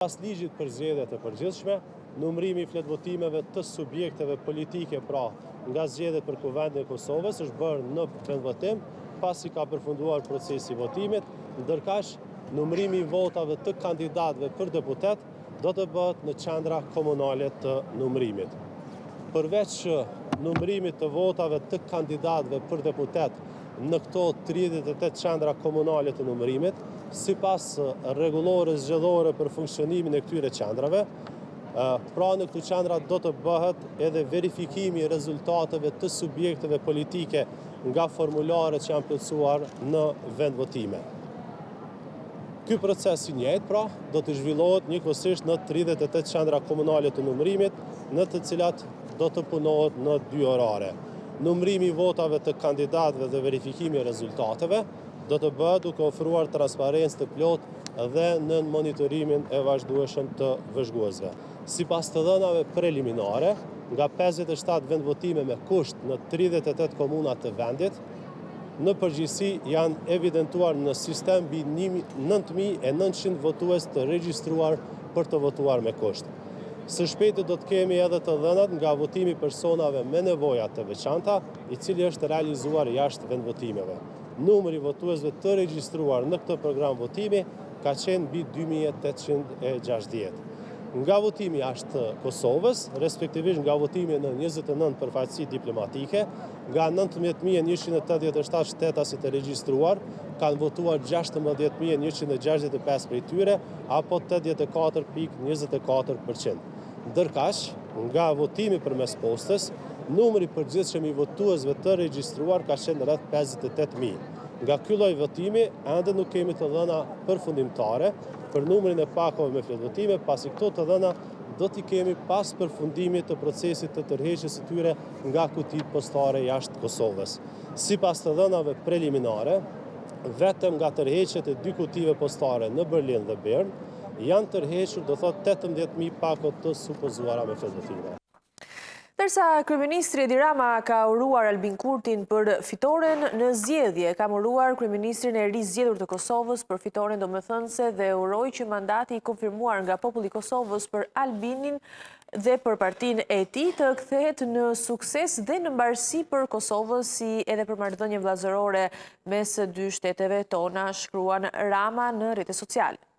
Sipas ligjit për zgjedhjet e përgjithshme, numërimi i fletëvotimeve të subjekteve politike, pra nga zgjedhjet për Kuvendin e Kosovës, është bërë në vendvotim, pasi ka përfunduar procesi i votimit, ndërkaq numërimi i votave të kandidatëve për deputet do të bëhet në qendra komunale të numërimit. Përveç numërimit të votave të kandidatëve për deputet në këto 38 qendra komunale të numërimit, sipas rregullores zgjedhore për funksionimin e këtyre qendrave, pra në këto qendra do të bëhet edhe verifikimi i rezultateve të subjekteve politike nga formularët që janë plotësuar në vendvotime. Ky proces i njëjtë, pra, do të zhvillohet njëkohësisht në 38 qendra komunale të numërimit, në të cilat do të punohet në dy orare. Numërimi i votave të kandidatëve dhe verifikimi i rezultateve do të bëhet duke ofruar transparencë të plotë dhe nën monitorimin e vazhdueshëm të vëzhguesve. Sipas të dhënave preliminare, nga 57 vendvotime me kusht në 38 komuna të vendit, në përgjithësi janë evidentuar në sistem mbi 9900 votues të regjistruar për të votuar me kusht. Së shpejti do të kemi edhe të dhënat nga votimi i personave me nevoja të veçanta, i cili është realizuar jashtë vendvotimeve. Numri i votuesve të regjistruar në këtë program votimi ka qenë mbi 2860. Nga votimi jashtë Kosovës, respektivisht nga votimi në 29 përfaqësi diplomatike, nga 19187 shtetasit e regjistruar, kanë votuar 16165 prej tyre, apo 84.24%. Ndërkaq, nga votimi përmes postës, numri i përgjithshëm i votuesve të regjistruar ka qenë rreth 58.000. Nga ky lloj votimi, ende nuk kemi të dhëna përfundimtare për numrin e pakove me fletëvotime, pasi këto të dhëna do t'i kemi pas përfundimit të procesit të tërheqjes së tyre nga kutitë postare jashtë Kosovës. Sipas të dhënave preliminare, vetëm nga tërheqjet e dy kutive postare në Berlin dhe Bern, janë tërhequr do thotë 18.000 pako të supozuara me fletëvotime. Ndërsa kryeministri Edi Rama ka uruar Albin Kurtin për fitoren në zgjedhje, kam uruar kryeministrin e rizgjedhur të Kosovës për fitoren domethënëse dhe uroj që mandati i konfirmuar nga populli i Kosovës për Albinin dhe për partinë e tij të kthehet në sukses dhe në mbarësi për Kosovën si edhe për marrëdhënien vëllazërore mes dy shteteve tona, shkruan Rama në rrjetet sociale.